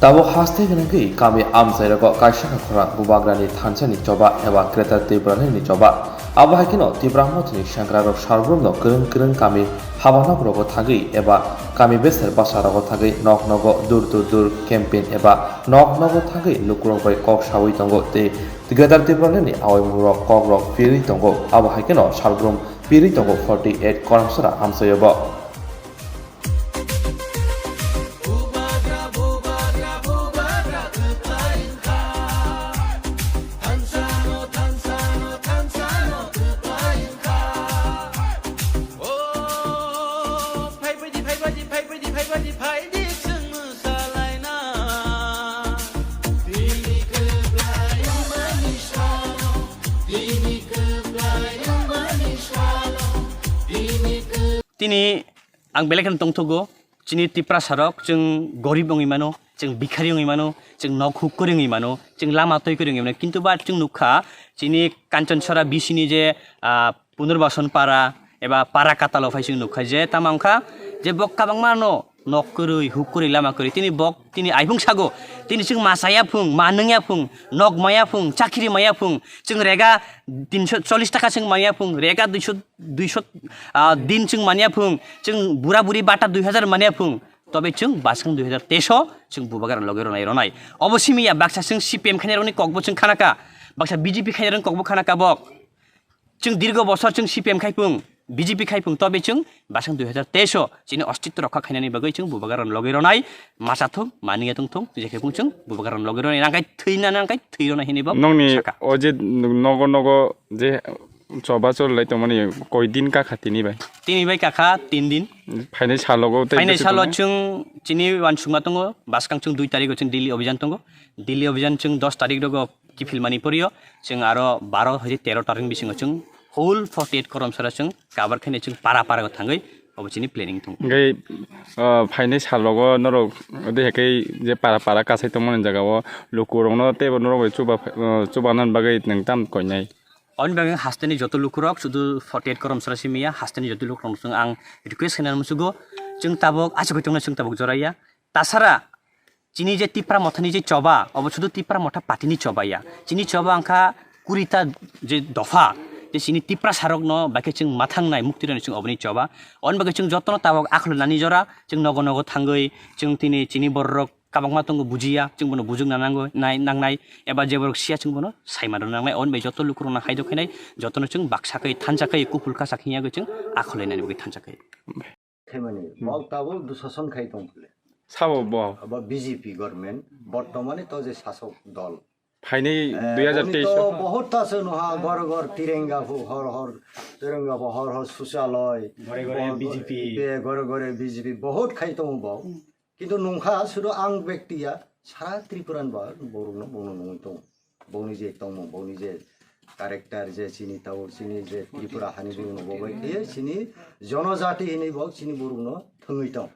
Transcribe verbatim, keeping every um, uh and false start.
Tabuk haste gwnangwi kami amchairogo kaisa khorang Bubagrani thansani choba eba Greater Tipralandni choba. Abo hai kheno Tipra Mothani sengkrakrok salbrumno kwrwng kwrwng kami habanokrogo thangwi eba kami beser basarogo thangwi nok nogo dur dur dur campaign eba nok nogo thangwi lukurok bai kok saui tongo tei Greater Tipralandni aoimungrok kokrok pirwi tongo. Abo hai kheno salbrum pirwi tongo forty eight Koramsora amchaio bo. Tini ang belai kheno tongthogo, chini Tiprasa rok chwng gorib wngwi mano, chwng bikhari wngwi mano, chwng nok huk kwrwi wngwi mano, chwng lama twi kwrwi wngwi mano, kintu ba chwng nukha chini Kanchonsora bisini je, ah, Punurbason para eba para katalo phai chwng nukha je tamo wngkha je bok kabangma no nok kwrwi huk kwrwi lama kwrwi tini bok tini aibung sago tini chwng masa yaphung ma nung yaphung nok maya phung chakri maya phung chwng rega tinso chollis taka chwng maya phung rega duiso duiso, ah, din chwng manya phung, chwng bura buri bata dui hazar manya phung, tobe chwng basang dui hazar teis o chwng Bubagra loge ronai ronai. Obo simi ya baksa chwng C P M khainai rokni kokbo chwng khanaka, baksa B J P khainai rokni kokbo khanaka bok. Chwng dirgo bosor chwng C P M khai phung, B J P khai phung, tobe chwng basang dui hazar teis o chini ostitto rokha khainani bagwi chwng Bubagra loge ronai, masa thung, mani ya thung thung, je khai phung chwng Bubagra loge ronai, nangkai thwina nangkai thwi ronai hinwi bo Nongni saka. O je nogo nogo je choba chol lai tongmani koi din kakha tini bai? Tini bai kakha tin din. Phainai salogo tei Phainai bwswk salo tongmani? Chwng chini uansukma tongo, bwskang chwng dui tarigo chwng Delhi obhijan tongo. Delhi obhijan chwng dos tarik rogo kiphilmani porio chwng aro baro hai tero tarik bisingo chwng whole forty eight Koramsora chwng cover khainai chwng para para go thangwi obo chini planning tongo. Hwnkhe, ah, phainai salogo norok de hekai je para para kasai tongmani jagao lukurokno teibo norok bai chuba, ah, chubanan bagwi nwng tam koinai? Oni bagwi hasteni joto lukurok, sudu forty eight Koramsora simi ya, hasteni joto lukurok chwng ang request khaina musugo, chwng tabuk achugwi tongna chwng tabuk joraya. Tasara chini je Tipra Mothani je choba, obo sudu Tipra Motha party ni choba ya. Chini choba wngkha kurita je dopha, je chini Tiprasa rokno baikhe chwng mathangnai mukti rwnai chwng oboni choba. Oni bagwi chwng jotono tabuk akhlo nani jora, chwng nogo nogo thangwi, chwng tini chini bororok kabangma tongo bujiya, chwng bono bujukna nango, nai, nangnai, eba je borok siya chwng bono saimano nangnai, oni bai joto lukurokno haidok khainai, jotono chwng baksa khai, thansa khai, kupul kasak hinya gwi chwng akholainani bagwi thansa khai. Khaimani, Hmm. Bok tabuk dushason khai tong phule. Sabo bo? Abo B J P government, bortomani to je sasok dol. Phainai Eh, dui hazar teis boni to o. Bahut ta se noha, ghor ghor tirenga phu, hor hor tirenga phu, hor hor suchaloi. Ghore ghore Bo-, B J P. Be, ghore ghore B J P, bahut khai tongo bo. Kintu nungkha sudu ang bektiya sara Tripura ni ba borokno bono nungwi tongo. Boni je tongmung, boni je character, je chini tau, chini je Tripura hani borokno bobai khe chini jonojati hinwi bo chini borokno thwngwi tong.